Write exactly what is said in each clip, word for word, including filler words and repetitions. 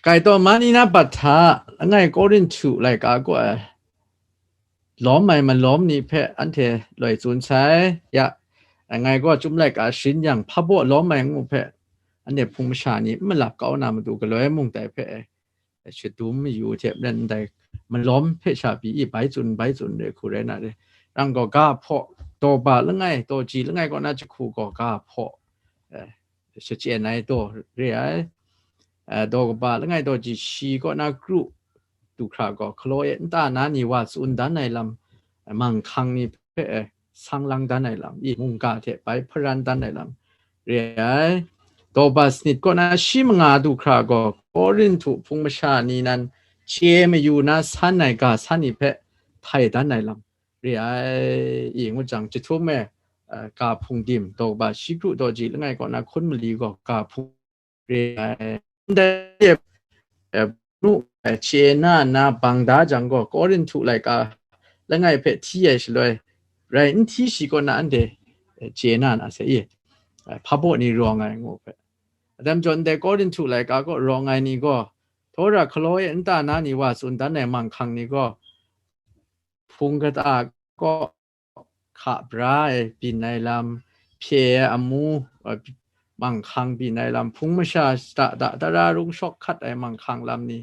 Kai taw ma ni na bat hta, langai Korinhtu laika kaw ai lawm ai malawm ni hpe anhte loi tsun sai. Ya, ngai gaw Chyum laika sharin yang hpa baw lawm ai ngu hpe, anhte hpung masha ni n malap kau na matu galoi mung dai hpe shadum mayu hte maren ndai malawm hpe sha pyi i bai tsun, bai tsun re hku rai na re. Rang gaw ga hpaw, daw ba langai, daw ji langai kaw na jahku gaw ga hpaw, eh, shachyen ai daw re ai. Eh, daw kaba langai daw ji shi kaw na kru du hkra gaw, hkalaw e nta na ni wa tsun dan ai lam, eh, manghkang ni hpe, eh, sang lang dan ai lam, i mungga hte bai hparan dan ai lam re ai. Daw ba sanit kaw na shi manga du hkra gaw, Korinhtu hpung masha ni nan chye mayu na san ai ga san ni hpe htai dan ai lam re ai. I ngut jang, jahtum e, eh, ga hpung dim, daw ba shi kru daw ji langai kaw na hkun mali gaw ga hpung re ai. Ndai, eh, nu, eh, chye na na bang da jang gaw, Korinhtu laika langai hpe hti ai shaloi, rai n hti shi kaw na anhte, eh, chye na na se i, eh, hpa baw ni rawng ai ngu hpe. Atam jaw ndai Korinhtu laika kaw rawng ai ni gaw, htawra hkalaw e nta na ni wa tsun dan ai manghkang ni gaw, hpung kata kaw hka bra ai byin ai lam, hpye ai amu, uh, manghkang byin ai lam, hpung masha shada da tara rung shawk hkat ai manghkang lam ni,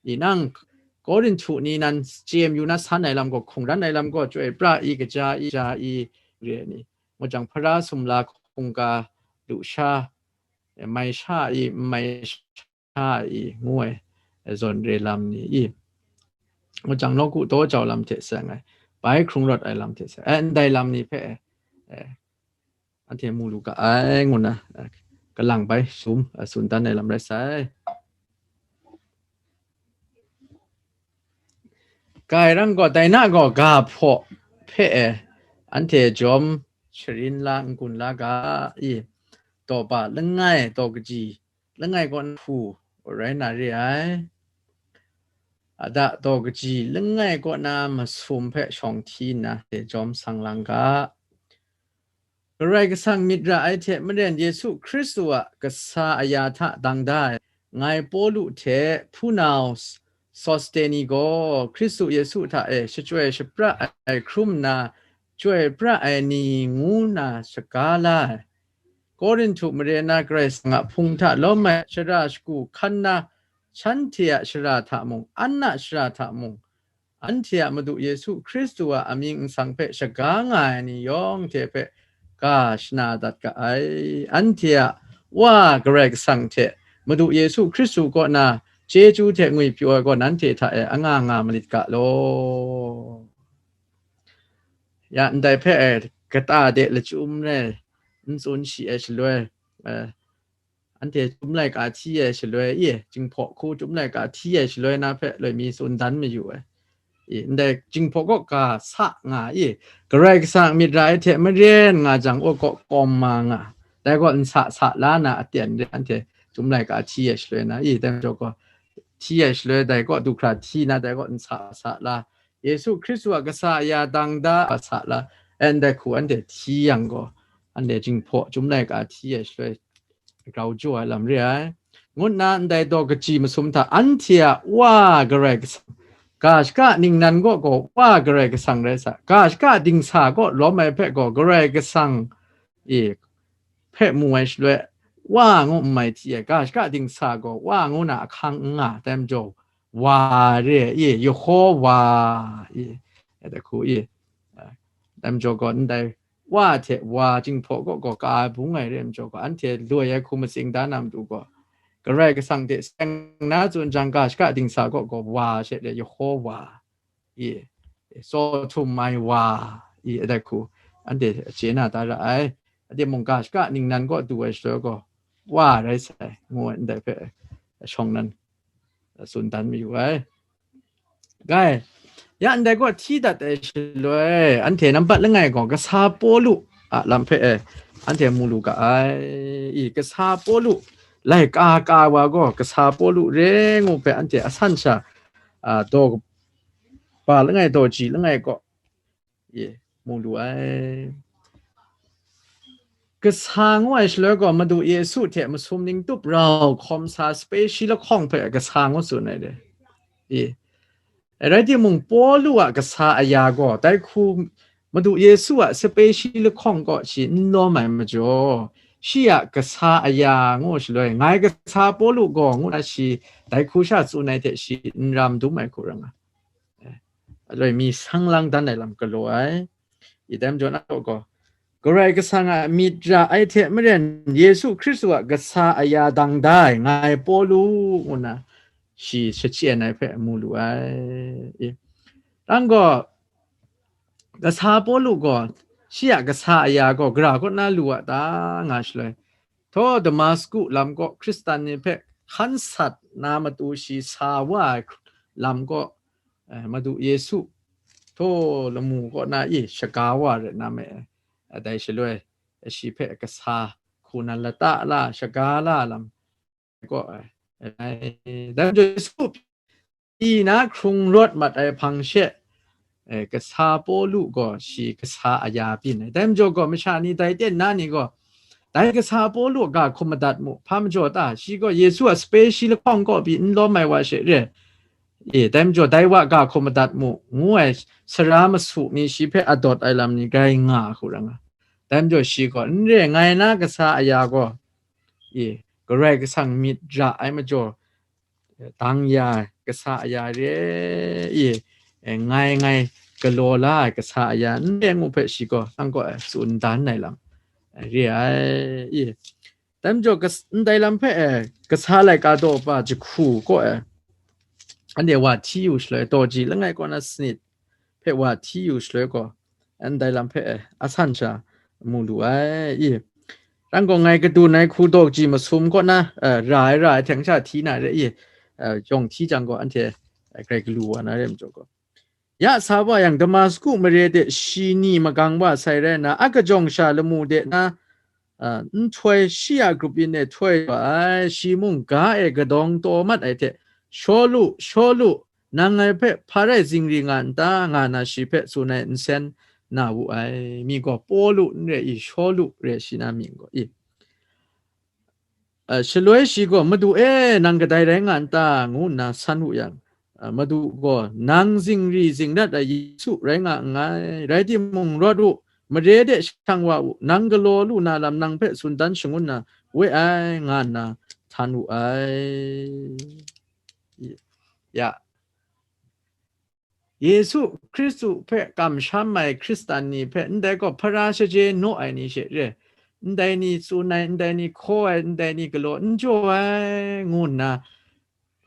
i nang Korinhtu ni nan chye mayu na san ai lam gaw, hkungran ai lam gaw, chyoi pra i, kaja i, ja i, re ai ni, ngut jang, hpara sumla hkungga lusha, mai sha i, mai sha i, ngu ai zawn re lam ni i, ngut jang, nawku daw jau lam hte seng ai, bai hkrung rawt ai lam hte seng ai, ndai lam ni hpe, eh, anhte mu lu ga ai, ngu na, eh, kalang bai sum, eh, tsun dan ai lam rai sai. Kai rang gaw, dai na gaw ga hpaw hpe, eh, anhte jawm sharin la, n-gun la ga i, daw ba langai, daw kaji langai kaw na hpu rai na re ai. Ada daw kaji langai kaw na masum hpe shawng hti nna, jawm sang lang ga. Karai Kasang myit ra ai hte maren, Yesu Hkristu a kasa aya hta dang da ai, ngai Pawlu hte hpunau Sosteni gaw Hkristu Yesu hta e shachyoi shapra ai hkrum nna, chyoi pra ai ni ngu na shaga la ai. Korinhtu mare na Karai Kasang a hpung hta lawm ai shara shagu hkan na, shanhte a shara hta mung, an a shara hta mung, anhte a Madu Yesu Hkristu a amying nsang hpe shaga nga ai ni yawng hte hpe ga shana dat ga ai. Anhte a Wa Karai Kasang hte Madu Yesu Hkristu kaw na chyeju hte ngwipyaw ai gaw nanhte hta e anga nga malit ga law. Ya, ndai hpe, eh, kata de lachyum re n tsun shi ai shaloi, eh, anhte Chyum laika hti ai shaloi, i, Jinghpaw hku Chyum laika hti ai shaloi na hpe loi mi tsun dan mayu ai. I, ndai Jinghpaw kaw ga sa nga i, Karai Kasang myit ra ai hte maren nga jang, wa kaw kawm ma nga, dai gaw n sa sa la na aten re, anhte Chyum laika hti ai shaloi na, i, dai majaw gaw hti ai shaloi, dai kaw du hkra hti na, dai gaw n sa sa la, Yesu Hkristu a kasa ya dang da sa la, ndai hku anhte hti yang gaw, anhte Jinghpaw Chyum laika hti ai shaloi grau jaw ai lam re ai, ngu nna ndai daw kaji masum hta anhte a Wa Karai Kasang, ga shaka ningnan kaw gaw Wa Karai Kasang rai sa, ga shaka dingsa kaw lawm ai hpe gaw Karai Kasang e hpe mu ai shaloi, Wa ngu n mai hti ai, ga shaka dingsa gaw Wa ngu na ahkang n nga, dai majaw, Wa re ai, i, Yehowa, i, dai hku, i, dai majaw gaw ndai Wa hte Wa Jinghpaw kaw gaw ka ai bung ai re ai majaw gaw, anhte loi ai hku matsing da na matu gaw, Karai Kasang hte seng na tsun jang, ga shaka dingsa kaw gaw Wa she re, Yehowa, i, Tsaw Htum Ai Wa, i, dai hku anhte chye na da ra ai. Anhte mung ga shaka ningnan kaw du ai shaloi gaw, Wa rai sai, ngu ai, ndai hpe shawng nan tsun dan mayu ai. Gai, ya ndai kaw hti dat ai shaloi, anhte nambat langai gaw kasa Pawlu a lam hpe e, anhte mu lu ga ai. I, kasa Pawlu, laika ka wa gaw kasa Pawlu re ngu hpe anhte asan sha, a, daw kaba langai, daw ji langai kaw, i, mu lu ai. kasa ngu ai shaloi gaw, Madu Yesu hte masum ning tup rau hkawm sa sape shi lahkawng hpe kasa ngu tsun ai de. I. Rai timung, Pawlu a kasa aya gaw, dai hku Madu Yesu a sape shi lahkawng kaw shi n lawm ai majaw, shi a kasa aya ngu shaloi, ngai kasa Pawlu gaw, ngu na shi dai hku sha tsun ai hte shi n ram dum ai hku rai nga. Aloi mi sang lang dan ai lam galaw ai. I dai majaw na gaw, Karai Kasang a myit ra ai hte maren, Yesu Hkristu a kasa aya dang da ai, ngai Pawlu, ngu na shi shachyen ai hpe mu lu ai. I, rang gaw, kasa Pawlu gaw, shi a kasa aya gaw gara kaw na lu a ta, nga shaloi, htaw Damasku lam kaw Hkristan ni hpe hkan sat na matu shi sa wa ai lam kaw, eh, Madu Yesu htaw lamu kaw na i shaga wa ret na me, eh, dai shaloi, eh, shi hpe kasa hku nan lata la, shaga la lam kaw, eh, dai majaw Yesu pyi na hkrung rawt mat ai hpang she, eh, kasa Pawlu gaw shi kasa aya byin ai. Dai majaw gaw, masha ni dai ten na ni gaw, dai kasa Pawlu ga hkum madat mu, hpa majaw ta, shi gaw Yesu a sape shi lahkawng kaw pyi n lawm ai wa she re. E, dai majaw dai wa ga hkum madat mu, ngu ai sara masu mi shi hpe adawt ai lam ni grai nga hku rai nga. Dai majaw shi gaw, n re, ngai na kasa aya gaw, e, Karai Kasang myit ra ai majaw, dang ya ai kasa aya re, e, e, ngai, ngai galaw la ai kasa aya n re ngu hpe shi gaw, nang kaw, e, tsun dan ai lam, e, re ai, e. Dai majaw kas-, ndai lam hpe, e, kasa laika daw pa jahku kaw, e, anhte wa hti yu shaloi, daw ji langai kaw na sanit hpe wa hti yu shaloi gaw, ndai lam hpe, e, asan sha mu lu ai, i. Rang gaw, ngai kadun ai hku daw ji masum kaw na, e, ra ai, ra ai hte sha hti na re, i, e, yawng hti jang gaw, anhte, e, grai galu wa na re majaw gaw, ya sa wa yang, Damasku mare de shi ni magang wa sai rai nna, a kajawng sha lamu de na, a, nhtoi shi a grup yin e htoi wa ai, shi mung ga e gadawng taw mat ai hte, "Shawlu, Shawlu, nang ngai hpe hpa rai zingri nga n ta?" nga na shi hpe tsun ai nsen na wu ai. Mi gaw Pawlu n re i, Shawlu re shi na mying gaw i. A, shaloi shi gaw, "Madu e, nang kadai rai nga n ta?" ngu nna san wu yang, a, Madu gaw, "Nang zingri zingrat ai Yesu rai nga nngai, rai timung, rawt u, mare de shang wa u, nang galaw lu na lam nang hpe tsun dan shangun na we ai," nga nna htan wu ai. Ya, Yesu Hkristu hpe kamsham ai Hkristan ni hpe ndai gaw hpara shaje naw ai ni she re, ndai ni tsun ai, ndai ni hkaw ai, ndai ni galaw n jaw ai, ngu nna,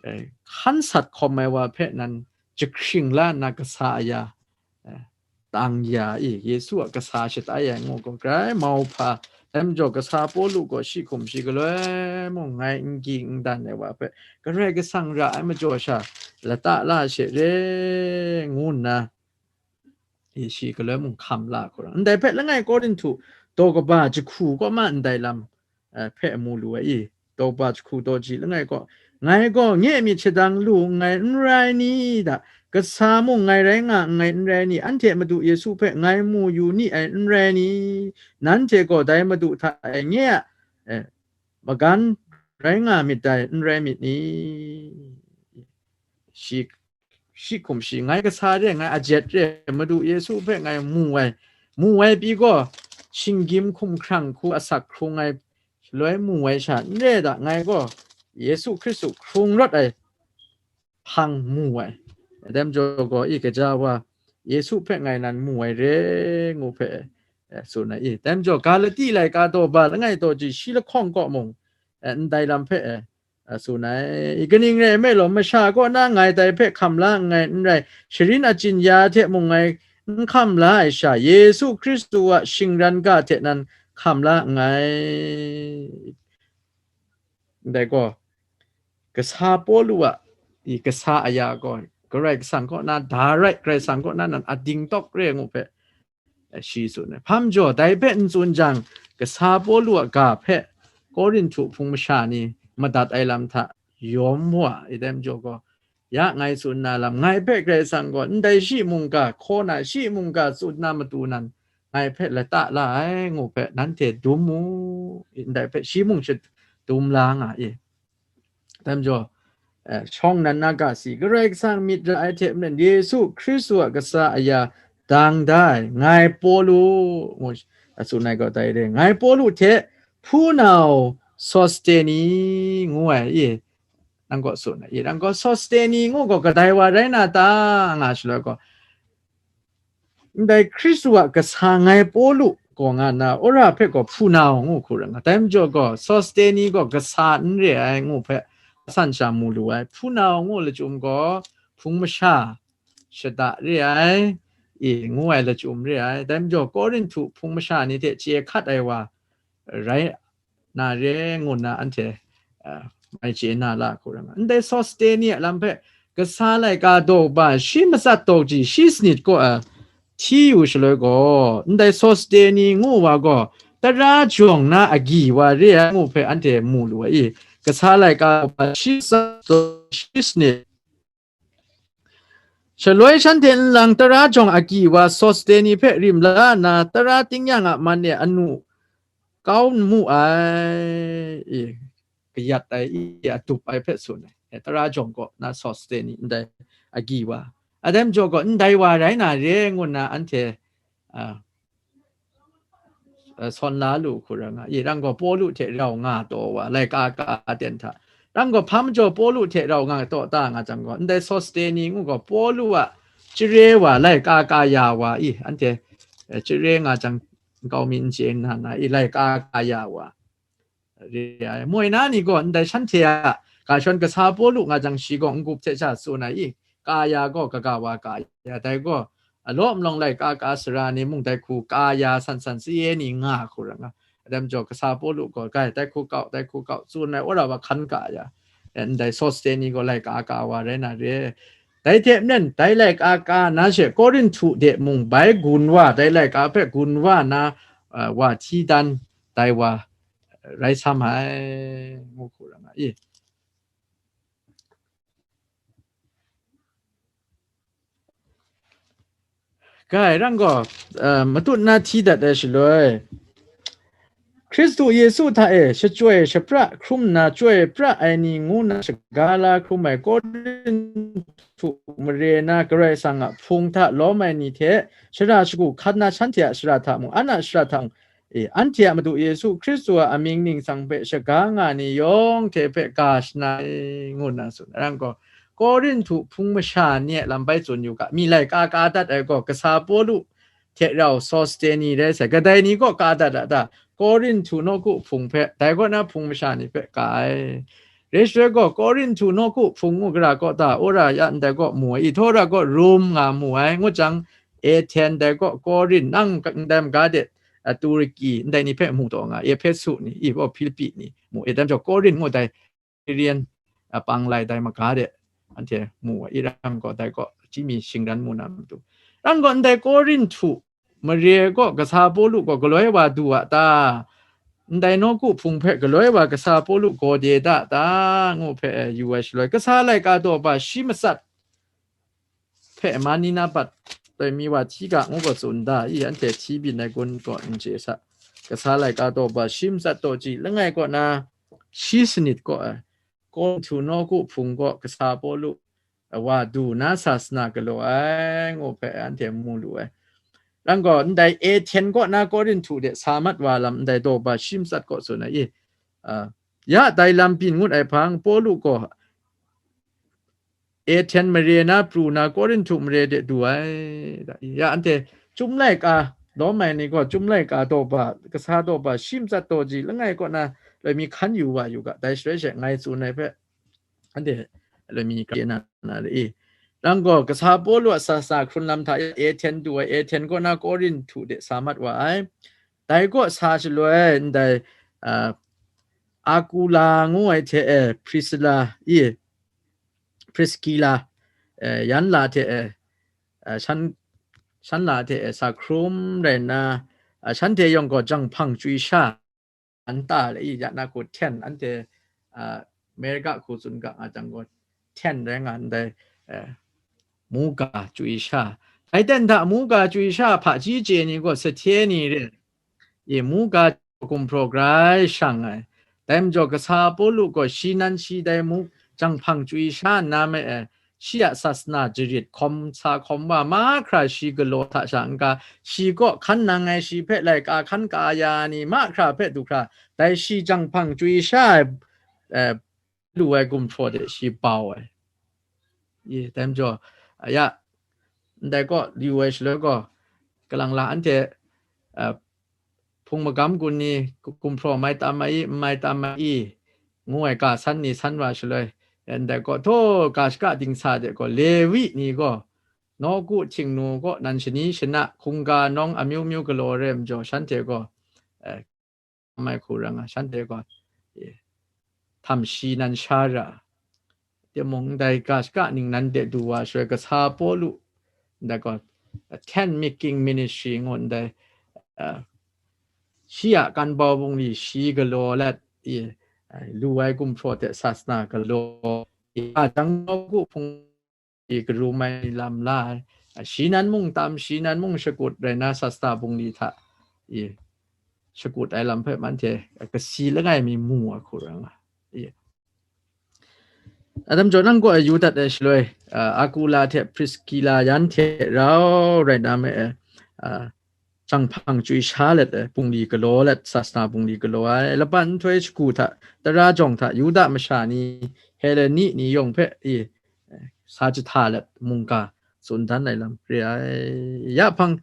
eh, hkan sat hkawm ai wa hpe nan jahkring la nna kasa aya, eh, tang ya i, Yesu a kasa shatai ai ngu gaw grai mau hpa, dai majaw kasa Pawlu gaw shi hkum shi galoi mung ngai n ging n dan ai wa hpe, Karai Kasang ra ai majaw sha lata la she re, ngu nna, i, shi galoi mung hkam la hku ra. Ndai hpe langai Korinhtu daw kaba jahku kaw ma ndai lam, eh, hpe mu lu ai i, daw kaba jahku daw ji langai kaw, ngai gaw nye myit shadang lu nngai n rai ni da, kasa mung ngai rai nga nngai n rai ni, anhte Madu Yesu hpe ngai mu yu ni ai n rai ni, nanhte gaw dai Madu hta e nye a, eh, magan rai nga myit dai n rai myit ni? Shi, shi hkum shi, ngai kasa re, ngai ajet re, Madu Yesu hpe ngai mu ai, mu ai pyi gaw, shinggyim hkumhkrang hku asak hkrung ai shaloi mu ai sha n re da, ngai gaw Yesu Hkristu hkrung rawt ai hpang mu ai. Dai majaw gaw, i, gaja wa, Yesu hpe ngai nan mu ai re, ngu hpe, eh, tsun ai i. Dai majaw, Galati laika daw ba langai daw ji shi lahkawng kaw mung, eh, ndai lam hpe, eh, eh, tsun ai. I, kaning rai nme law, masha kaw na ngai dai hpe hkam la nngai n rai, sharin achyin ya hte mung ngai n hkam la ai sha, Yesu Hkristu a shingran ga hte nan hkam la nngai. Ndai gaw, kasa Pawlu a, i, kasa aya gaw, Karai Kasang kaw na da rai, Karai Kasang kaw na nan ading tawk re ngu hpe, eh, shi tsun ai. Hpa majaw, dai hpe n tsun jang, kasa Pawlu a ga hpe Korinhtu hpung masha ni madat ai lam hta yawm wa ai, dai majaw gaw, ya ngai tsun na lam, ngai hpe Karai Kasang gaw ndai shi mungga, hkaw na shi mungga tsun na matu nan, ngai hpe lata la ai ngu hpe nanhte dum mu, ndai hpe shi mung shadum la nga i. Dai majaw, eh, shawng nan na ga si, Karai Kasang myit ra ai hte maren Yesu Hkristu a kasa aya dang da ai, ngai Pawlu, ngu a tsun ai gaw dai re, ngai Pawlu hte hpunau Sosteni ngu ai, i, nang gaw tsun ai, i, nang gaw Sosteni ngu gaw kadai wa rai na ta, nga shaloi gaw, ndai Hkristu a kasa ngai Pawlu gaw nga nna, wora hpe gaw hpunau ngu hku ra nga. Dai majaw gaw, Sosteni gaw kasa n re ai ngu hpe, san sha mu lu ai. Hpunau ngu lachyum gaw, hpung masha shada re ai, i, ngu ai lachyum re ai. Dai majaw, Korinhtu hpung masha ni hte chye hkat ai wa rai na re ngu nna anhte, ah, mai chye na la hku ra nga. Ndai Sosteni a lam hpe kasa laika daw ba shi matsat daw ji shi sanit kaw, ah, hti yu shaloi gaw, ndai Sosteni ngu wa gaw tara jawng na agyi wa re ai ngu hpe anhte mu lu ai i, kasa laika daw ba shi matsat daw ji shi sanit Shaloi shanhte nlang tara jawng agyi wa Sosteni hpe rim la nna, tara tingnyang a man e anu kau n mu ai, i, kayat ai, i, adup ai hpe tsun ai. E, tara jawng kaw na Sosteni ndai agyi wa. A dai majaw gaw, ndai wa rai na re ngu nna anhte, a, eh, sawn la lu hku ra nga i, rang gaw Pawlu hte rau nga taw wa, laika ka aten hta. Rang gaw hpa majaw Pawlu hte rau nga taw ta nga jang gaw, ndai Sosteni ngu gaw Pawlu a chyare wa, laika ka ya wa i, anhte, eh, chyare nga jang nkau mi n chye nna na i, laika ka ya wa re ai. Moi na ni gaw ndai shanhte a ga shawn kasa Pawlu nga jang shi gaw n-gup hte sha tsun ai i, ka ya gaw kaga wa ka ya, dai gaw, a, law malawng laika ka sara ni mung dai hku ka ya san san saye ni nga hku ra nga. Dai majaw kasa Pawlu gaw, "Gai, dai hku kau, dai hku kau," tsun ai wora wa hkan ka ya. E, ndai Sosteni gaw laika ka wa rai na re. Dai hte maren, dai laika ka na she Korinhtu de mung bai gun wa, dai laika hpe gun wa na, a, wa hti dan dai wa rai sam ai, ngu hku ra nga i. Gai rang gaw, eh, matut na hti dat ai shaloi, Hkristu Yesu hta e shachyoi shapra hkrum nna chyoi pra ai ni ngu na shaga la hkrum ai Korinhtu mare na Karai Kasang a Hpung hta lawm ai ni hte shara shagu hkan na shanhte a shara hta mung, an a shara hta mung, e, anhte a Madu Yesu Hkristu a amying ningsang hpe shaga nga ni yawng hte hpe ga shana ai, ngu nna tsun ai. Rang gaw, Korinhtu hpung masha ni a lam bai tsun yu ga, mi laika ka dat ai gaw, kasa Pawlu hte rau Sosteni rai sai, kadai ni gaw ka dat a ta? Korinhtu nawku hpung hpe, dai kaw na hpung masha ni hpe ka ai. Rai shaloi gaw, Korinhtu nawku hpung ngu gara kaw ta? Wora ya ndai kaw mu ai, i, htawra gaw Rum nga mu ai, ngut jang, Aten, dai gaw Korin, nang ndai maga de, a, Turki, ndai ni hpe mu taw nga, Ehpesu ni, i, gaw Hpilipi ni mu, e, dai majaw Korin ngu dai, Sirian, a, panglai dai maga de, anhte mu ai, i rang gaw, dai gaw, chyi mi shingran mu na matu. Rang gaw, ndai Korinhtu mare gaw, kasa Pawlu gaw galoi wa du a ta? Ndai nawku hpung hpe galoi wa kasa Pawlu gaw de da ta? Ngu hpe, e, yu ai shaloi, kasa laika daw ba shi matsat hpe mani na bat taw mi wa hti ga ngu gaw tsun da i, anhte hti byin ai gun gaw n chye sa. Kasa laika daw ba shi matsat daw ji langai kaw na shi sanit kaw ai, Korinhtu nawku hpung gaw kasa Pawlu wa du na sasana galaw ai ngu hpe anhte mu lu ai. Rang gaw, ndai Aten kaw na Korinhtu de sa mat wa lam ndai daw ba shi matsat kaw tsun ai i, a, ya dai lam byin ngut ai hpang, Pawlu gaw Aten mare na pru na Korinhtu mare de du ai. Ya anhte chyum laika, lawm ai ni gaw chyum laika daw ba, kasa daw ba shi matsat daw ji langai kaw na loi mi hkan yu wa yu ga, dai shaloi she ngai tsun ai hpe, anhte loi mi kra na na re i. Rang gaw, kasa Pawlu a sa sa hkrun lam hta e, Aten du ai, Aten kaw na Korinhtu de sa mat wa ai. Dai kaw sa shaloi, ndai, a, Akula ngu ai hte e, Prisila i, Priskila, e, yan la hte e, e, shan, shan la hte e, sa hkrum rai nna, a, shanhte yawng gaw jang hpang chwi sha, an ta le i, ya na hku hten, anhte, a, Amerika hku tsun ga nga jang gaw, hten rai nga ndai, e, muga chwi sha, Dai ten hta muga chywi sha hpaji chye ni gaw sahte ni re, e, muga gumhpraw grai shang ai. Dai majaw kasa Pawlu gaw shi nan shi dai mu janghpang chywi sha nna me ai, shi a sasana jarit hkawm sa hkawm wa mahkra shi galaw hta sha n-ga, shi kaw hkan nang ai shi hpe laika hkan ka ya ni mahkra hpe du hkra, dai shi janghpang chywi sha ai, eh, lu ai gumhpraw de shi bau ai. Ye, dai majaw, aya, ndai kaw, lu ai shaloi gaw, kalang la anhte, eh, hpung magam gun ni gu-, gumhpraw mai tam ai i, n mai tam ai i, ngu ai ga san ni san wa shaloi, eh, ndai kaw, htaw ga shaka dingsa de gaw, Lewi ni gaw, nawku htingnu kaw nan shani shana hkungga nawng amyu myu galaw re majaw, shanhte gaw, eh, mai hku ra nga, shanhte gaw, eh, htam shi nan sha ra. Timung ndai ga shaka ningnan de du wa shaloi, kasa Pawlu, ndai gaw, tent making ministry ngu ndai, eh, shi a kan bau bungli shi galaw let, eh, lu ai gumhpraw hte sasana galaw, eh, a jang nawku hpung i karum ai lam la ai. Shi nan mung tam, shi nan mung shakut rai na, sasana bungli hta i shakut ai lam hpe manhte kasi langai mi mu ai hku ra nga. I. Adam jaw nang gaw yu dat ai shaloi, a, Akula hte Priskila yan hte rau rai na me, a, janghpang chywi sha let ai, bungli galaw let, sasana bungli galaw ai, laban nhtoi shagu hta, tara jawng hta, Yuda masha ni, Heleni ni yawng hpe, i, sa jahta let mungga tsun dan ai lam re ai. Ya hpang,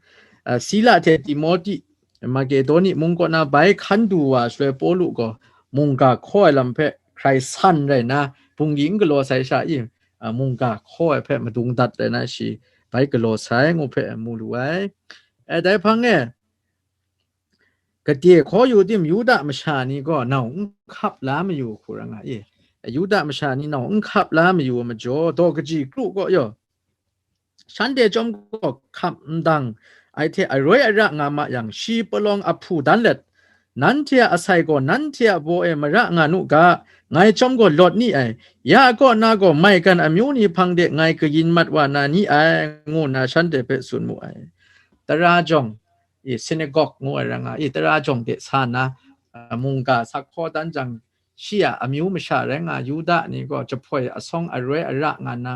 a, Sila hte Timoti Makedoni mung kaw na bai hkan du wa shaloi, Pawlu gaw mungga hkaw ai lam hpe hkrai san rai na, bungli n galaw sai sha i, a, mungga hkaw ai hpe madung dat rai na, shi bai galaw sai ngu hpe mu lu ai. E, dai hpang e, gade hkaw yu tim, Yuda masha ni gaw nau n hkap la mayu hku ra nga i. Yuda masha ni nau n hkap la mayu ai majaw, daw kaji kru gaw yaw, shanhte chyawm gaw hkap ndang ai hte aroi ara nga ma yang, shi palawng ahpu dan let, "Nanhte a asai gaw nanhte a baw e mara nga nu ga, ngai chyawm gaw lawt ni ai, ya kaw na gaw maigan amyu ni hpang de ngai kayin mat wa na ni ai," ngu nna shanhte hpe tsun mu ai. Tara jawng, i, synagogue ngu ai rai nga i, tara jawng de sa na, a, mungga sak hkaw dan jang, shi a amyu masha rai nga Yuda ni gaw jahpoi asawng aroi ara nga na,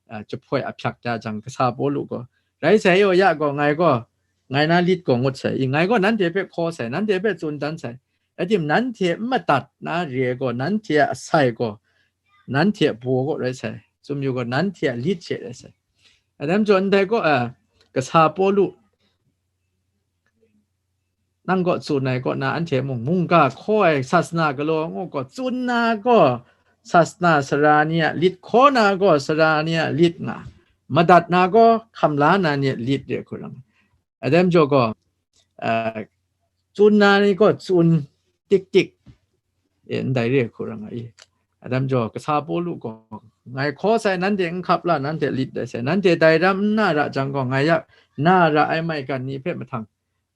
a, jahpoi ahpyak da jang, kasa Pawlu gaw, "Rai sai, yaw ya gaw, ngai gaw, ngai na lit gaw ngut sai i, ngai gaw nanhte hpe hkaw sai, nanhte hpe tsun dan sai, atim nanhte n madat na re ai gaw, nanhte a asai gaw, nanhte a baw gaw rai sai, tsun yu gaw, nanhte a lit she rai sai." Adam jaw ndai gaw, a, kasa Pawlu, nang gaw tsun ai kaw na, anhte mung mungga hkaw ai sasana galaw ngu gaw, tsun na gaw sasana sara ni a lit, hkaw na gaw sara ni a lit nga, madat na gaw hkam la na ni a lit re hku ram. Adam jaw gaw, a, tsun na ni gaw tsun tik tik, e, ndai re hku ra nga i. Adam jaw, kasa Pawlu gaw, "Ngai hkaw sai, nanhte n hkap la, nanhte lit dai sai, nanhte dai ram n na ra jang gaw, ngai ya na ra ai maigan ni hpe mahtang,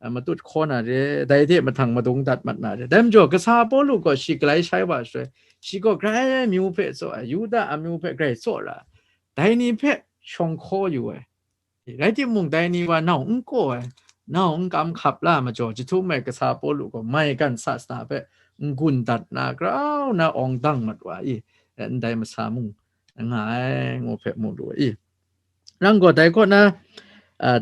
a, matut hkaw na re, dai hte mahtang madung dat mat na re." Dai majaw, kasa Pawlu gaw shi galai shai wa shaloi, shi gaw grai myu hpe tsaw ai, Yuda amyu hpe grai tsaw ra ai, dai ni hpe shawng hkaw yu ai. Rai timung, dai ni wa nau n kaw ai, nau n kam hkap la majaw, jahtum ai kasa Pawlu gaw maigan sasana hpe n-gun dat na, grau na awng dang mat wa i, ndai masa mung nga ai, ngu hpe mu lu ai. Nang gaw dai kaw na, a,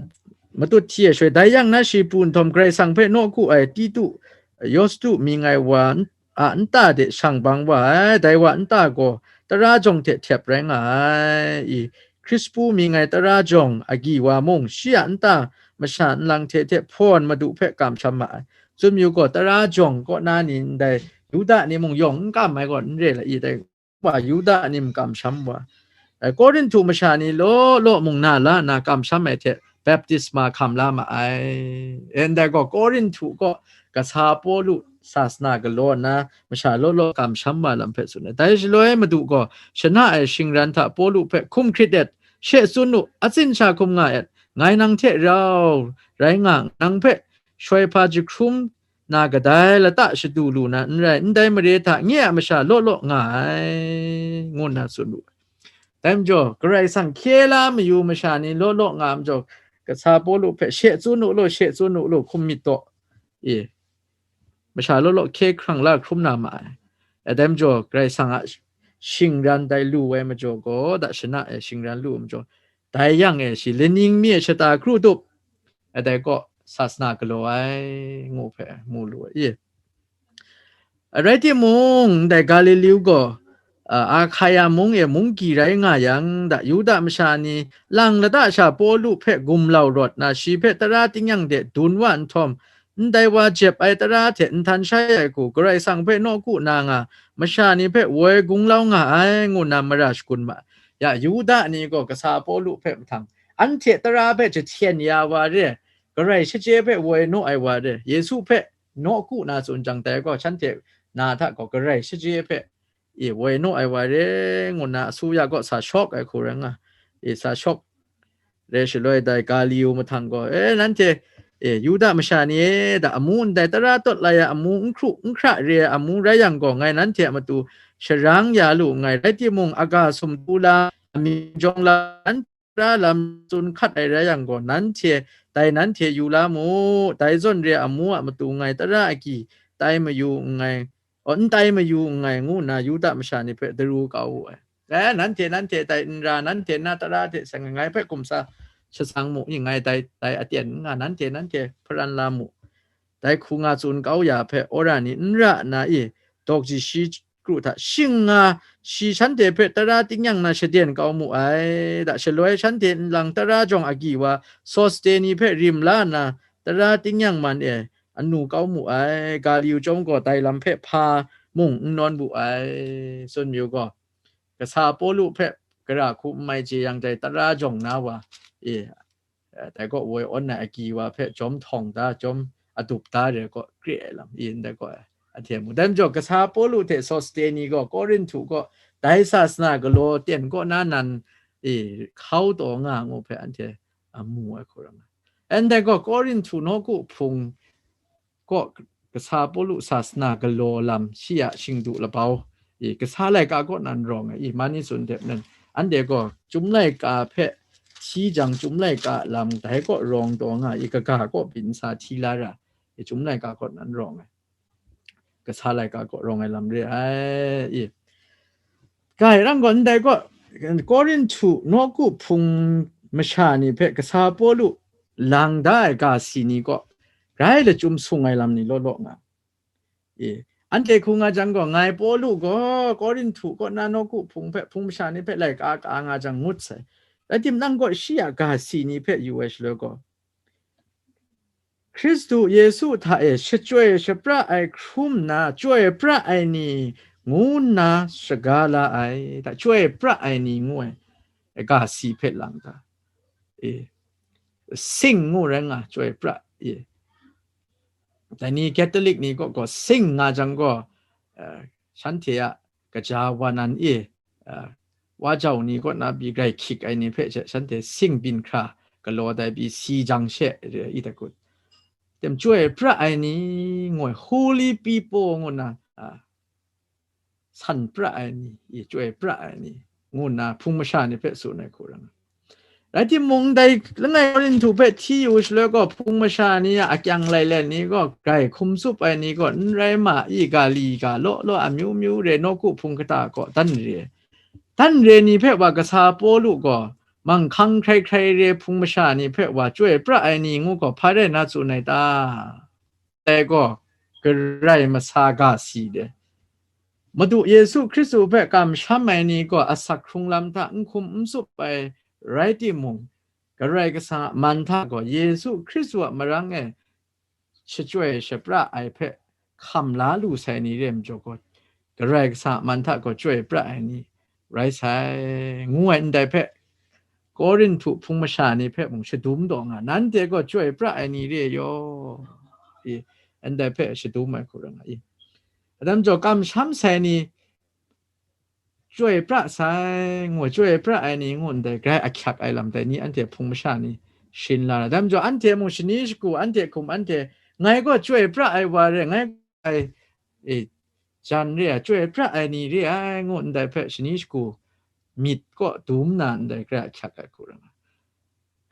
matut hti ai shaloi, dai yang na shi pru nhtawm Karai Kasang hpe nawku ai Titu, Yustu mying ai wa n-, a nta de shang bang wa ai. Dai wa nta gaw tara jawng hte htep rai nga ai. I, Hkrispu mying ai tara jawng agyi wa mung, shi a nta masha nlang hte hte hpawn Madu hpe kamsham ma ai. Tsun yu gaw, tara jawng kaw na ni ndai Yuda ni mung yawng n kam ai gaw n re la i, dai wa Yuda ni mung kamsham wa. Ai, Korinhtu masha ni law law mung na la nna kamsham ai hte baptisma hkam la ma ai. E, ndai gaw Korinhtu kaw kasa Pawlu sasana galaw nna masha law law kamsham wa lam hpe tsun ai. Dai shaloi Madu gaw shana ai shingran hta Pawlu hpe hkum hkrit et, "She tsun u, atsin sha hkum nga et, ngai nang hte rau rai nga, nang hpe shoi hpa jahkrum na kadai lata shadu lu na n rai, ndai mare hta nye a masha law law nga ai," ngu nna tsun wu ai. Dai majaw, Karai Kasang hkye la mayu masha ni law law nga majaw, kasa Pawlu hpe she tsun u law, she tsun u law, hkum myit taw. E, masha law law hkye hkrang la hkrum na ma ai. Dai majaw, Karai Kasang a shingran dai lu ai majaw gaw, da shana e shingran lu ai majaw, dai yang e shi laning mi e shata kru tup, dai kaw sasana galaw ai, ngu hpe mu lu ai. E, rai timung, ndai Galiliu gaw, a, Ahkaia mung e munggyi rai nga yang, da Yuda masha ni lang lata sha Pawlu hpe gumlau rawt na, shi hpe tara tingnyang de dun wa nhtawm, ndai wa jep ai tara hte nhtan shai ai hku Karai Kasang hpe nawku na nga, masha ni hpe woi gunglau nga ai, ngu na mara shakun ma. Ya, Yuda ni gaw kasa Pawlu hpe mahtang, anhte tara hpe jahten ya wa re, Karai shaje hpe woi naw ai wa re, Yesu hpe nawku na tsun jang, dai gaw shanhte na hta gaw Karai shaje hpe, e, woi naw ai wa re, ngu na asuya kaw sa shawk ai hku rai nga, e, sa shawk. Re shaloi dai Galio mahtang gaw, e, nanhte, e, Yuda masha ni e, da amu ndai tara tawt lai ai amu n hkru n hkra re ai amu rai yang gaw, ngai nanhte a matu sharang ya lu nngai, rai timung, aga sumtu la, amying jawng la, nanhte tara lam tsun hkat ai rai yang gaw, nanhte, dai nanhte yu la mu, dai zawn re ai amu a matu ngai tara agyi tai mayu nngai, aw, n tai mayu nngai, ngu nna Yuda masha ni hpe daru kau wu ai. E, nanhte, nanhte dai n ra, nanhte na tara hte seng ai, ngai hpe hkum sa shatsang mu i, ngai dai, dai aten n nga, nanhte, nanhte hparan la mu. Dai hku nga tsun kau ya hpe, wora ni n ra nna i, dawk ji shi kru hta shing nga, shi shanhte hpe tara tingnyang na shaden kau mu ai. Da shaloi shanhte nlang tara jawng agyi wa Sosteni hpe rim la nna, tara tingnyang man e anu kau mu ai. Galio chyawm gaw dai lam hpe hpa mung n nawn wu ai. Tsun mayu gaw, kasa Pawlu hpe gara hku n mai chye yang, dai tara jawng na wa e, e, dai kaw woi awn ai agyi wa hpe jawm htawng da, jawm adup da re kaw kre ai lam, i ndai kaw, e, ahte mu. Dai majaw, kasa Pawlu hte Sosteni gaw Korinhtu kaw dai sasana galaw ten kaw na nan, e, hkau taw nga ngu hpe anhte, a, mu ai hku rai nga. Ndai gaw Korinhtu nawku hpung kaw kasa Pawlu sasana galaw lam shi a shingdu labau, i, kasa laika kaw nan rawng ai, i, mani tsun dep nan, anhte gaw Chyum laika hpe hti jang, Chyum laika lam dai kaw rawng taw nga, i, kaga kaw byin sa hti la ra, i, Chyum laika kaw nan rawng ai, kasa laika kaw rawng ai lam re ai, i. Grai rang gaw, ndai gaw, Korinhtu nawku hpung masha ni hpe kasa Pawlu lang da ai ga si ni kaw, grai lachyum sung ai lam ni law law nga. E, anhte hku nga jang gaw, ngai Pawlu gaw Korinhtu kaw na nawku hpung hpe, hpung masha ni hpe laika ka nga jang ngut sai. Rai timung, nang gaw shi a ga si ni hpe yu ai shaloi gaw, Hkristu Yesu hta e shachyoi shapra ai hkrum nna, chyoi pra ai ni ngu nna shaga la ai, da, chyoi pra ai ni ngu ai, ga si hpe lang ga, e, sing ngu rai nga, chyoi pra, e. Dai ni Catholic ni kaw gaw sing nga jang gaw, e, shanhte a kaja wa nan e, a, wa jau ni kaw na pyi grai hkyik ai ni hpe she shanhte sing byin hkra galaw dai pyi si jang she re i da kut. Tem chyoi pra ai ni ngu ai, holy people ngu na, a, san pra ai ni, i, chyoi pra ai ni, ngu nna hpung masha ni hpe tsun ai hku rai nga. Rai timung, dai langai Korinhtu hpe hti yu shaloi gaw, hpung masha ni a akyang lailen ni gaw, grai hkum tsup ai ni gaw, n rai ma i, ga li ga law law, amyu myu re, nawku hpung kata gaw dan re. Dan re ni hpe wa kasa Pawlu gaw, manghkang hkrai hkrai re hpung masha ni hpe wa chyoi pra ai ni ngu gaw, hpa rai na tsun ai ta? Dai gaw, Karai masa ga si de. Madu Yesu Hkristu hpe kamsham ai ni gaw asak hkrung lam hta n hkum n tsup ai rai timung, Karai Kasang a man hta gaw Yesu Hkristu a marang e shachyoi shapra ai hpe hkam la lu sai ni re ai majaw gaw, Karai Kasang a man hta gaw chyoi pra ai ni rai sai, ngu ai ndai hpe, Korinhtu hpung masha ni hpe mung shadum taw nga, nanhte gaw chyoi pra ai ni re ai yaw, i, ndai hpe shadum ai hku rai nga i. Adam jaw kamsham sai ni, chyoi pra sai, ngu, chyoi pra ai ni ngu ndai, grai ahkyak ai lam dai ni anhte hpung masha ni shin la ai. Adam jaw anhte mung shani shagu, anhte hkum, anhte, ngai gaw chyoi pra ai wa re, ngai ai, e, jan re ai, chyoi pra ai ni re ai, ngu ndai hpe shani shagu myit kaw dum na ndai grai ahkyak ai hku rai nga.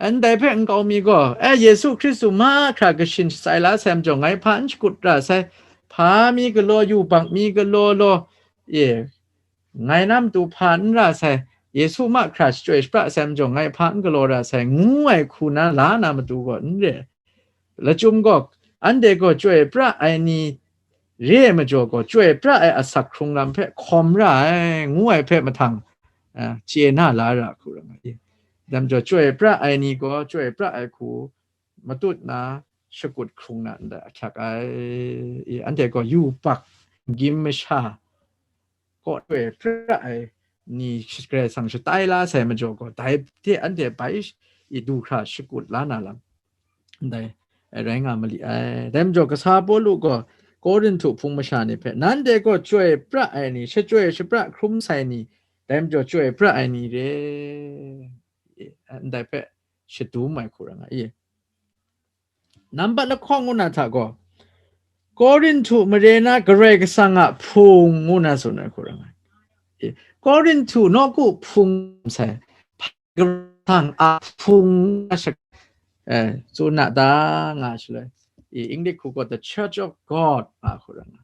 Ndai hpe nkau mi gaw, e, Yesu Hkristu mahkra kashin shatsai la sai majaw, ngai hpa n shakut ra sai, hpa mi galaw, yubak mi galaw law, e, ngai na matu hpa n ra sai, Yesu mahkra shachyoi shapra sai majaw, ngai hpa n galaw ra sai, ngu ai hku na la na matu gaw n re. Lachyum gaw, anhte gaw chyoi pra ai ni re ai majaw gaw, chyoi pra ai asak hkrung lam hpe hkawm ra ai, ngu ai hpe mahtang, a, chye na la ra hku ra nga i. Dai majaw, chyoi pra ai ni gaw, chyoi pra ai hku matut na, shakut hkrung na ndai ahkyak ai. I, anhte gaw yubak, gim masha, kaw chyoi pra ai ni Karai Kasang shatai la sai majaw gaw, dai hte anhte bai i du hkra shakut la na lam, ndai rai nga mali ai. Dai majaw, kasa Pawlu gaw Korinhtu hpung masha ni hpe, nanhte gaw chyoi pra ai ni, shachyoi shapra hkrum sai ni, dai majaw chyoi pra ai ni re, ndai hpe shadum ai hku ra nga i. Nambat lahkawng ngu na hta gaw, Korinhtu mare na Karai Kasang a hpung ngu na tsun ai hku ra nga i. Korinhtu nawku hpung sai, Karai Kasang a hpung na shak-, eh, tsun na ta nga shaloi, i, English hku gaw, the Church of God a hku ra nga.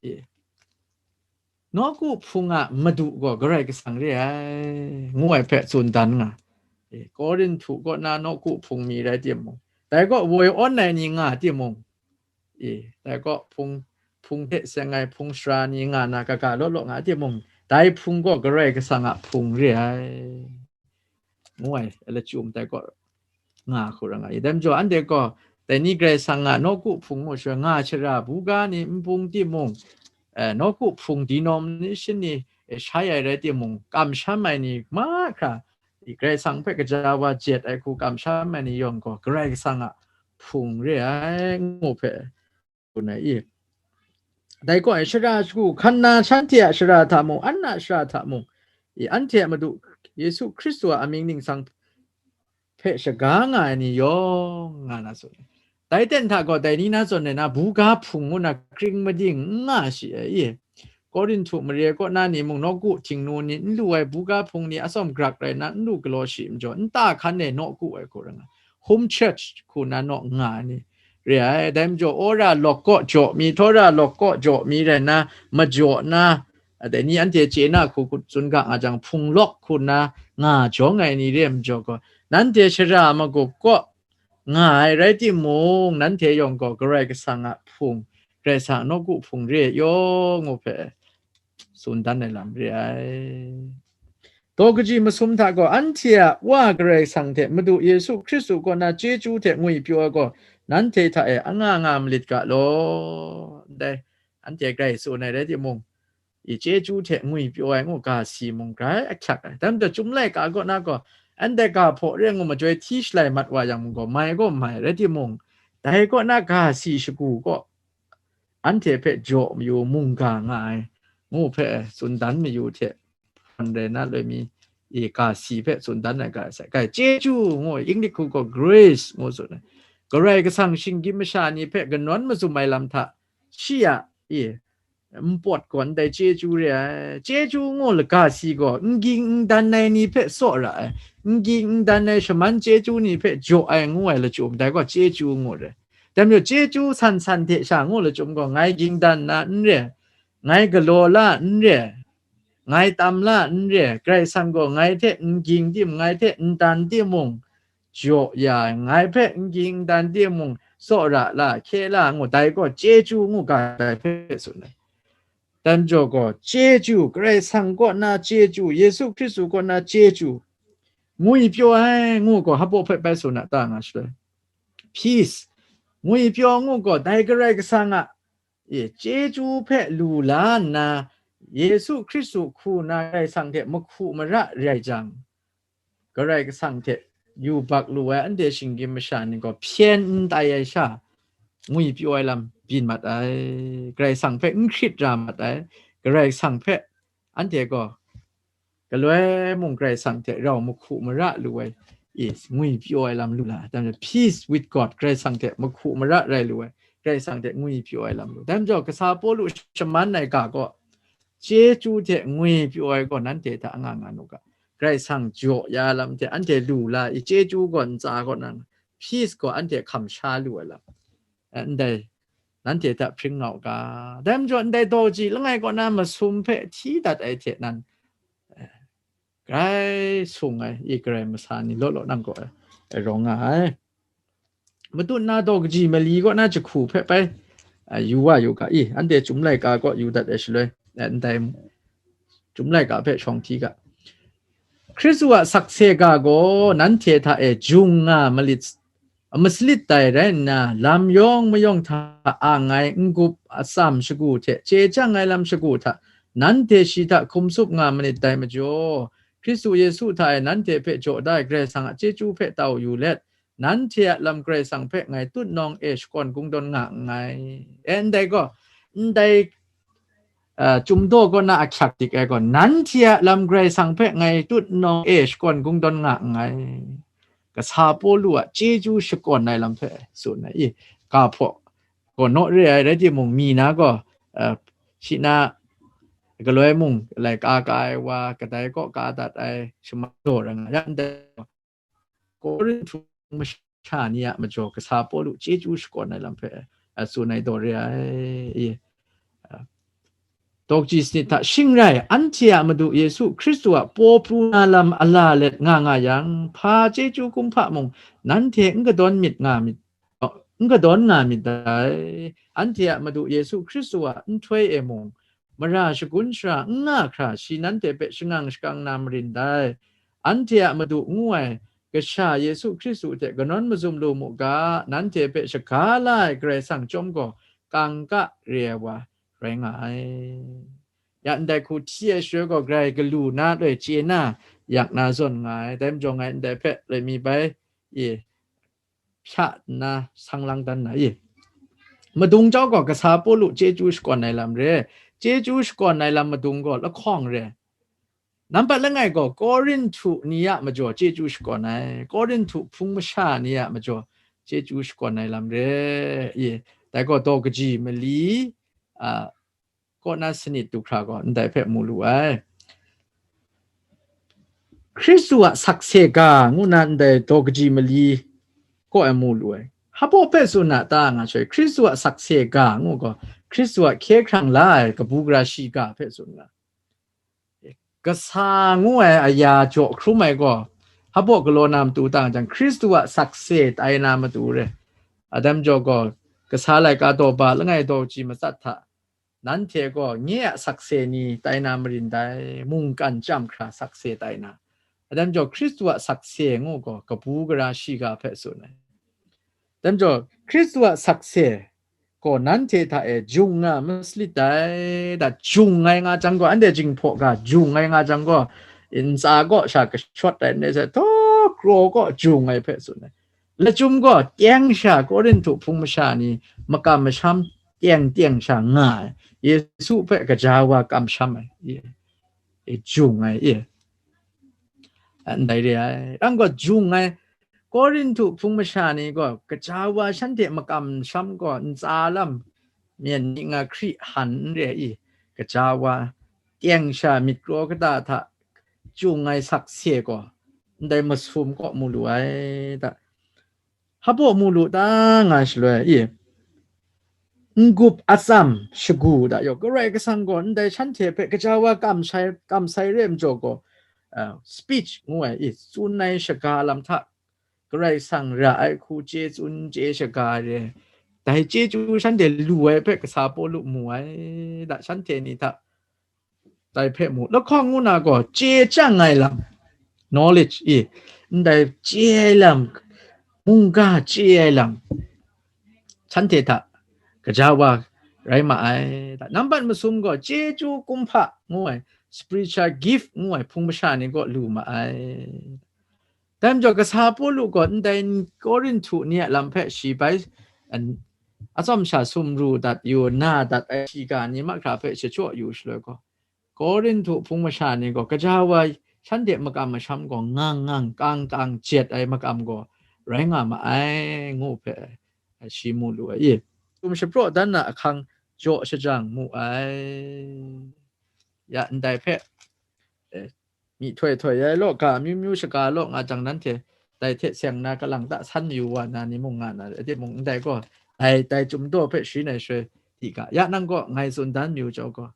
I, nawku hpung a madu gaw Karai Kasang re ai, ngu ai hpe tsun dan nga. E, Korinhtu kaw na nawku hpung mi rai timung, dai kaw woi awn ai ni nga timung, e, dai kaw hpung, hpung hte seng ai hpung sara ni nga na kaga law law nga timung, dai hpung gaw Karai Kasang a hpung re ai, ngu ai lachyum dai kaw nga hku ra nga i. Dai majaw, anhte gaw dai ni Karai Kasang a nawku hpung mu sha nga shara buga ni npung timung, eh, nawku hpung denomination ni, eh, shai ai rai timung, kamsham ai ni mahkra, i, Karai Kasang hpe gaja wa jet ai hku kamsham ai ni yawng gaw Karai Kasang a hpung re ai, ngu hpe, tsun ai i. Dai kaw e, shara shagu hkan na shanhte a shara hta mung, an a shara hta mung, i, anhte a Madu Yesu Hkristu a amying ningsang hpe shaga nga ai ni yawng nga na tsun ai. Dai ten hta gaw, dai ni na zawn ai na, buga hpung ngu na kring mading n nga shi ai i. Korinhtu mare kaw na ni mung, nawku htingnu ni n lu ai buga hpung ni atsawm grak rai na n lu galaw shi majaw, nta hkan e nawku ai hku ra nga, home church hku na naw nga ai ni re ai. Dai majaw, wora lawk kaw jaw mi, htawra lawk kaw jaw mi rai na, majaw na, dai ni anhte chye na hku tsun ga nga jang, hpung lawk hku na nga jawng ai ni re ai majaw gaw, nanhte shara magup kaw nga ai rai timung, nanhte yawng gaw Karai Kasang a hpung, Karai Kasang a nawku hpung re ai yawng ngu hpe tsun dan ai lam re ai. Daw kaji masum hta gaw, anhte a Wa Karai Kasang hte Madu Yesu Hkristu kaw na chyeju hte ngwipyaw ai gaw, nanhte hta e anga nga malit ga law. Ndai, anhte grai tsun ai rai timung, i, chyeju hte ngwipyaw ai ngu ga si mung grai ahkyak ai. Dai majaw, Chyum laika kaw na gaw, anhte ga hpaw re ngu majoi hti shalai mat wa yang mung gaw, mai gaw mai rai timung, dai kaw na ga si shagu kaw, anhte hpe jaw mayu mungga nga ai, ngu hpe tsun dan mayu hte, hpan rai na loi mi, i, ga si hpe tsun dan ai ga sai, grai chyeju ngu, English hku gaw grace ngu tsun ai. Karai Kasang shinggyim masha ni hpe kanawn mazum ai lam hta, shi a, i, npawt gaw ndai chyeju re ai. Chyeju ngu laga si gaw, n ging n dan ai ni hpe tsaw ra ai, n ging n dan ai shaman chyeju ni hpe jaw ai ngu ai lachyum, dai gaw chyeju ngu re. Dai majaw, chyeju san san hte sha ngu lachyum gaw, ngai ging dan na n re, ngai galaw la n re, ngai tam la n re, Karai Kasang gaw ngai hte n ging tim, ngai hte n dan timung, jaw ya ai, ngai hpe n ging n dan timung, tsaw ra la, hkye la ngu, dai gaw chyeju ngu ga, dai hpe tsun ai. Dai majaw gaw, chyeju, Karai Kasang kaw na chyeju, Yesu Hkristu kaw na chyeju, ngwipyaw ai ngu gaw, hpaw hpe bai tsun a ta nga shaloi, peace, ngwipyaw ngu gaw, dai Karai Kasang a, e, chyeju hpe lu la nna, Yesu Hkristu hku na Karai Kasang hte mahku mara rai jang, Karai Kasang hte yubak lu ai anhte shinggyim masha ni gaw hpyen n tai ai sha, ngwipyaw ai lam byin mat ai, Karai Kasang hpe n hkrit ra mat ai, Karai Kasang hpe anhte gaw galoi mung Karai Kasang hte rau mahku mara lu ai, i, ngwipyaw ai lam lu la, dai majaw, peace with God, Karai Kasang hte mahku mara rai lu ai, Karai Kasang hte ngwipyaw ai lam lu. Dai majaw, kasa Pawlu shaman ai ga gaw, chyeju hte ngwipyaw ai gaw nanhte hta anga nga nu ga. Karai Kasang jaw ya lam hte anhte lu la i, chyeju gaw ntsa kaw nang, peace gaw anhte hkam sha lu ai lam, eh, ndai nanhte hta hpring nga u ga. Dai majaw ndai daw kaji langai kaw na masum hpe hti dat ai hte nan, eh, grai sung ai, i, Karai masa ni law law nang gaw, eh, rawng nga ai. Matut na daw kaji mali kaw na jahku hpe bai, a, yu wa yu ga, i, anhte Chyum laika kaw yu dat ai shaloi, a, ndai Chyum laika hpe shawng hti ga. Hkristu a sakse ga gaw nanhte hta e jung nga malit, masalit dai rai nna, lam yawng mayawng hta ang ai n-gup atsam shagu hte chye chyang ai lam shagu hta, nanhte shi hta hkum tsup nga manit dai majaw, Hkristu Yesu hta e nanhte hpe jaw da ai Karai Kasang a chyeju hpe tau yu let, nanhte a lam Karai Kasang hpe ngai tutnawng e shakawn kungdawn nga nngai. E, ndai gaw, ndai, a, Chyum daw kaw na ahkyak dik ai gaw, nanhte a lam Karai Kasang hpe ngai tutnawng e shakawn kungdawn nga nngai. Kasa Pawlu a chyeju shakawn ai lam hpe tsun ai, i, ga hpaw gaw naw re ai, rai timung, mi na gaw, a, shi na galoi mung laika ka ai wa, kadai kaw ka dat ai shaman daw rai nga yang, ndai Korinhtu masha ni a majaw kasa Pawlu chyeju shakawn ai lam hpe, a, tsun ai daw re ai, i, a, daw kaji sanit hta, shing rai, anhte a Madu Yesu Hkristu a paw pru na lam a la let nga nga yang, hpa chyeju kumhpa mung nanhte n kadawn myit nga myit, n kadawn nga myit dai. Anhte a Madu Yesu Hkristu a nhtoi e mung, mara shagun shara n nga hkra shi nanhte hpe shangang shakang na marin dai. Anhte a Madu ngu ai Kasha Yesu Hkristu hte kanawn mazum lu mu ga, nanhte hpe shaga la ai Karai Kasang chyawm gaw kangka re ai wa rai nga ai. Ya ndai hku hti ai shaloi gaw, grai galu na loi chye na, yak na zawn nga ai. Dai majaw ngai ndai hpe loi mi bai, i, hpya nna sang lang dan na, i, madung jau gaw kasa Pawlu chyeju shakawn ai lam re. Chyeju shakawn ai lam madung gaw lahkawng re. Nampat langai gaw Korinhtu ni a majaw chyeju shakawn ai, Korinhtu hpung masha ni a majaw chyeju shakawn ai lam re, i, dai gaw daw kaji mali, a, kaw na sanit du hkra gaw ndai hpe mu lu ai. Hkristu a sakse ga ngu na ndai daw kaji mali kaw ai mu lu ai. Hpaw hpe tsun na ta nga shaloi, Hkristu a sakse ga ngu gaw, Hkristu a hkye hkrang la ai kabu gara shiga hpe tsun nga. Kasa ngu ai aya jaw hkrum ai gaw, hpaw galaw na matu ta nga jang, Hkristu a sakse tai na matu re. Adam jaw gaw, kasa laika daw ba langai daw ji matsat hta, nanhte gaw nye a sakse ni tai na marin dai, mungkan chyam hkra sakse tai na. Adam jaw, Hkristu a sakse ngu gaw, kabu gara shiga hpe tsun ai. Adam jaw, Hkristu a sakse gaw nanhte hta e jung nga masalit dai, da jung ai nga jang gaw, anhte jinghpaw ga jung ai nga jang gaw, ntsa kaw sha kashawt ai, ndai hte htaw kraw kaw jung ai hpe tsun ai. Lachyum gaw teng sha Korinhtu hpung masha ni makam masham teng teng sha nga ai, Yesu hpe gaja wa kamsham ai, i, i, jung ai, i, ndai re ai. Rang gaw jung ai, Korinhtu hpung masha ni gaw gaja wa shanhte makam sham gaw ntsa lam, myen myit nga hkri han n re ai, i, gaja wa teng sha myit kraw kata hta jung ai sakse gaw ndai masum kaw mu lu ai, da. Hpaw mu lu ta nga shaloi, i, n-gup atsam shagu da yaw, Karai Kasang gaw ndai shanhte hpe gaja wa kam shai, kam sai re ai majaw gaw, ah, speech ngu ai, i, tsun ai shaga lam hta Karai Kasang ra ai hku chye tsun chye shaga re, dai chyeju shanhte lu ai hpe kasa Pawlu mu ai, da, shanhte ni hta dai hpe mu. Lahkawng ngu na gaw chye chyang ai lam, knowledge, i, ndai chye ai lam, mungga chye ai lam, shanhte hta gaja wa rai ma ai. Nambat masum gaw chyeju kumhpa ngu ai, spiritual gift ngu ai hpung masha ni kaw lu ma ai. Dai majaw, kasa Pawlu gaw ndai Korinhtu ni a lam hpe shi bai, an-, atsawm sha sumru dat yu na dat ai shiga ni mahkra hpe shachyaw yu shaloi gaw, Korinhtu hpung masha ni gaw gaja wa shanhte makam masham gaw ngang ngang kang kang jet ai makam gaw rai nga ma ai, ngu hpe shi mu lu ai. I, htum shapraw dan na ahkang jaw shajang mu ai. Ya, ndai hpe, eh, myihtoi htoi ai law, ga amyu myu shaga law nga jang, nanhte dai hte seng na kalang ta san mayu wa na ni mung nga na re, timung ndai gaw, dai, dai chyum daw hpe sharin ai shaloi, di ga, ya nang gaw ngai tsun dan mayu jau gaw,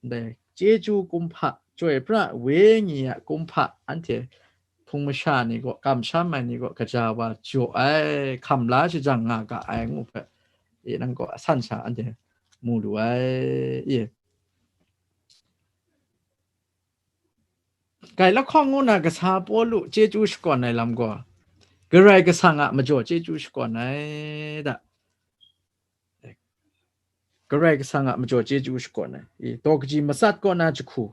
ndai chyeju kumhpa, chyoi pra wenyi a kumhpa, anhte hpung masha ni gaw, kamsham ai ni gaw, kaja wa jaw ai, hkam la shajang nga ga ai ngu hpe, e, nang gaw asan sha anhte mu lu ai, e. Kai lahkawng ngu na kasa Pawlu chyeju shakawn ai lam gaw, Karai Kasang a majaw chyeju shakawn ai da. Karai Kasang a majaw chyeju shakawn ai. I, daw kaji matsat kaw na jahku.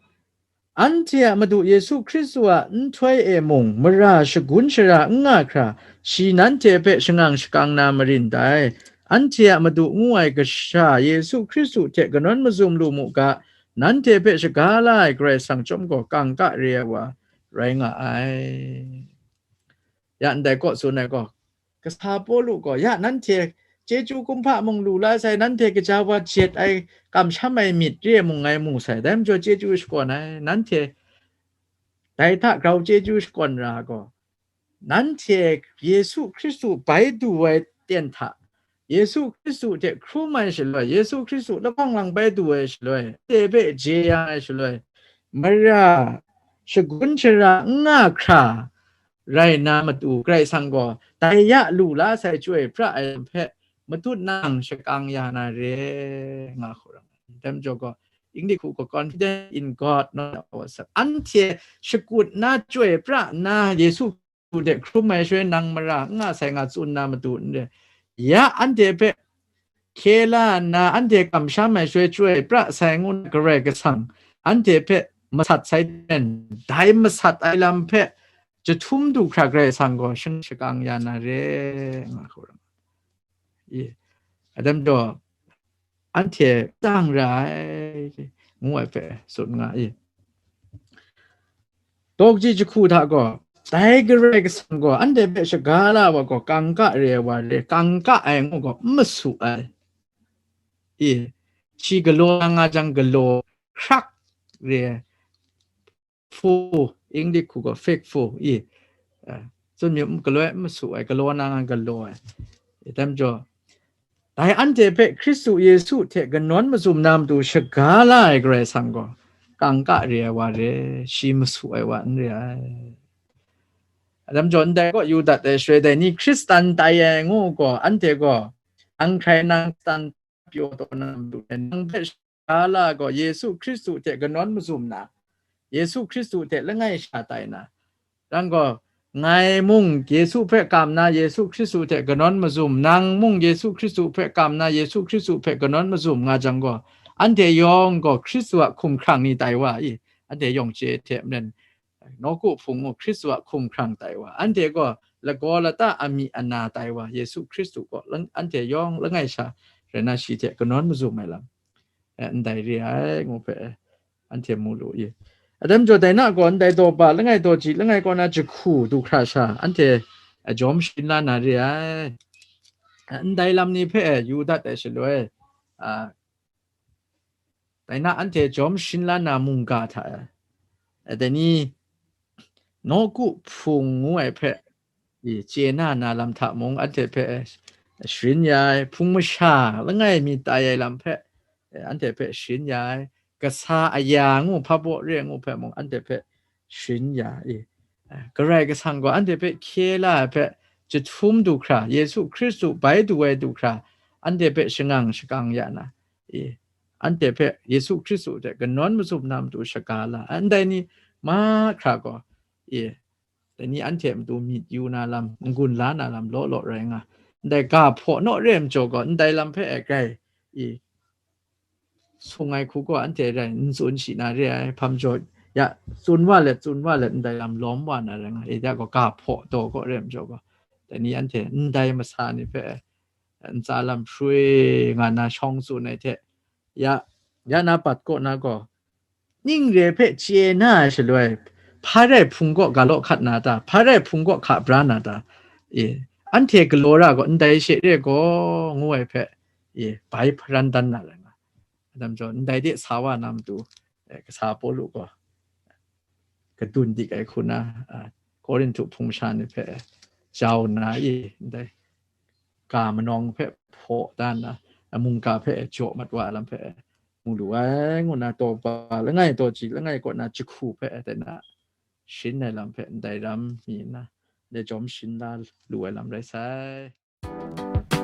Anhte a Madu Yesu Hkristu a nhtoi e mung, mara shagun shara n nga hkra, shi nanhte hpe shangang shakang na marin dai. Anhte a Madu ngu ai Kasha Yesu Hkristu hte kanawn mazum lu mu ga, nanhte hpe shaga la ai Karai Kasang chyawm gaw kangka re ai wa rai nga ai. Ya ndai kaw tsun ai gaw, kasa Pawlu gaw, ya nanhte chyeju kumhpa mung lu la sai, nanhte kaja wa jet ai, kamsham ai myit re mung ngai mu sai, dai majaw chyeju shakawn ai, nanhte dai hta grau chyeju shakawn ra gaw, nanhte Yesu Hkristu bai du ai ten hta, Yesu Hkristu hte hkrum ai shaloi, Yesu Hkristu lahkawng lang bai du ai shaloi, anhte hpe jeyang ai shaloi, mara shagun shara n nga hkra rai na matu, Karai Kasang gaw dai ya lu la sai chyoi pra ai lam hpe matut nang shakang ya na re, nga hku ram ai. Dai majaw gaw, English hku gaw, confident in God, not ourselves. Anhte shakut na, chyoi pra na, Yesu hte hkrum ai shaloi nang mara n nga sai nga tsun na matu n re. Ya anhte hpe hkye la nna, anhte kamsham ai shaloi chyoi pra sai ngu na Karai Kasang, anhte hpe masat sai men, dai masat ai lam hpe jahtum du hkra Karai Kasang gaw shang shakang ya na re, nga hku ram. I, atam jaw, anhte tang ra ai, ngu ai hpe tsun nga i. Daw kaji jahku hta gaw, dai Karai Kasang gaw anhte hpe shaga la wa gaw, kangka re ai wa re, kangka ai ngu gaw, n masu ai. I, shi galaw na nga jang, galaw hkrak re ai, fo, English hku gaw faithful, i, eh, tsun mi, galoi n masu ai, galaw na nga galaw ai. I, dai majaw, dai anhte hpe Hkristu Yesu hte kanawn mazum na matu shaga la ai Karai Kasang gaw, kangka re ai wa re, shi masu ai wa n re ai. Dai majaw, ndai kaw yu dat ai shaloi, dai ni Hkristan tai ai ngu gaw, anhte gaw, nang hkrai nang Hkristan pyaw taw na matu, nang hpe shaga la gaw, Yesu Hkristu hte kanawn mazum na, Yesu Hkristu hte langai sha tai na, nang gaw, ngai mung Yesu hpe kam na, Yesu Hkristu hte kanawn mazum, nang mung Yesu Hkristu hpe kam na, Yesu Hkristu hpe kanawn mazum nga jang gaw, anhte yawng gaw Hkristu a hkumhkrang ni tai wa i, anhte yawng chye hte maren, nawku hpung mung Hkristu a hkumhkrang tai wa, anhte gaw lagaw lata amying ana tai wa, Yesu Hkristu gaw lang-, anhte yawng langai sha rai na, shi hte kanawn mazum ai lam, eh, ndai re ai, ngu hpe, eh, anhte mu lu i. Atam jaw, dai na gaw, ndai daw ba langai daw ji langai kaw na jahku du hkra sha, anhte, eh, jawm sharin la na re ai. Eh, ndai lam ni hpe, eh, yu dat ai shaloi, ah, dai na anhte jawm sharin la na mungga hta e, e, dai ni nawku hpung ngu ai hpe, i, chye na na lam hta mung, anhte hpe sharin ya ai, hpung masha langai mi tai ai lam hpe, e, anhte hpe sharin ya ai, kasa aya ngu, hpa baw re ngu hpe mung, anhte hpe sharin ya i, e, Karai Kasang gaw anhte hpe hkye la ai hpe jahtum du hkra, Yesu Hkristu bai du ai du hkra, anhte hpe shangang shakang ya na, i, anhte hpe Yesu Hkristu hte kanawn mazum na matu shaga la ai. Ndai ni mahkra gaw, i, dai ni anhte matu myit yu na lam, n-gun la na lam law law rai nga. Ndai ga hpaw naw re ai majaw gaw, ndai lam hpe e grai, i, sung ai hku gaw anhte rai n tsun shi na re ai, hpa majaw, ya, tsun wa let, tsun wa let, ndai lam lawm wa na rai nga, i, ya gaw ga hpaw taw gaw re ai majaw gaw, dai ni anhte ndai masa ni hpe ntsa lam shui nga na shawng tsun ai hte, ya, ya na pat kaw na gaw, ning re hpe chye na ai shaloi, hpa rai hpung kaw ga law hkat na ta? Hpa rai hpung kaw hka bra na ta? E, anhte galaw ra gaw, ndai she re gaw, ngu ai hpe, e, bai hparan dan na rai nga. Adam jaw, ndai de sa wa na matu, e, kasa Pawlu gaw, kadun dik ai hku na, a, Korinhtu hpung masha ni hpe jau nna, i, ndai ga manawng hpe hpaw da nna, a mungga hpe jaw mat wa ai lam hpe mu lu ai, ngu nna taw ba langai taw ji langai kaw na jahku hpe dai na shin ai lam hpe ndai ram mi nna, ndai jawm shin la lu ai lam rai sai.